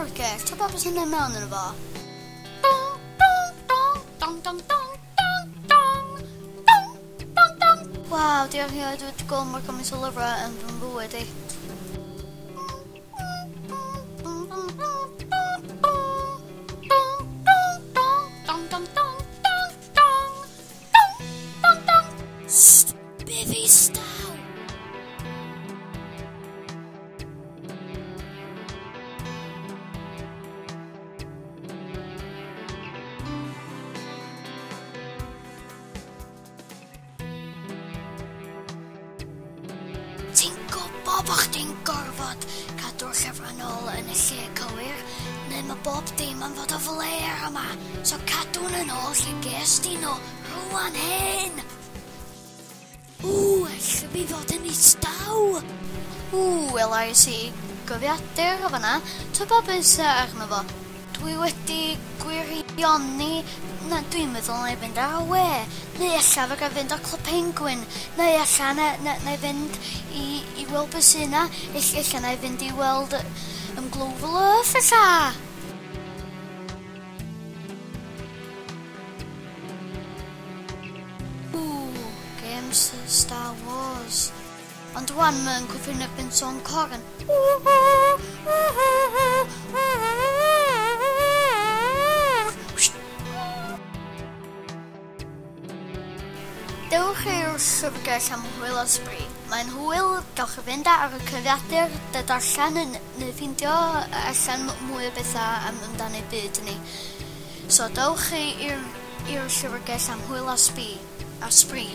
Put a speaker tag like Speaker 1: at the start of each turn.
Speaker 1: llyfrgell, ta beth sy'n mynd mewn yno fo? Dong, dong, dong, dong, dong, dong, dong, dong, dong, dong, dong. Waw, di erioed wedi gweld mor gymaint o lyfrau yn fy mywyd i. Sst, be fi staw? Ti'n gwybod bod chdi'n gorfod cadw'r llyfrau nôl yn y lle cywir, neu mae bob dim yn fod o fler yma, so cadw nhw yn ôl lle ges di nhw rwan hyn. Ww, ella fi fod yn istaw. Ww, welais i gyfiadur o fanna, tybed beth sydd arno fo. Dwi wedi gwirioni, na dwi'n meddwl na i fynd ar y we, neu ella fe gael fynd ar Club Penguin, neu ella na i fynd i weld beth sydd yna, ella na i fynd i weld Global Earth ella. Ww, games Star Wars. Ond rwan mae'n cwffin erbyn sôn corn. Dewch i'r llyfrgell am hwyl a sbri. Mae'n hwyl, gawch chi fynd ar y cyfrifiadur, darllen neu ffeindio allan mwy o bethau amdano y byd ni. So dewch chi i'r llyfrgell am hwyl a sbri. A sbri.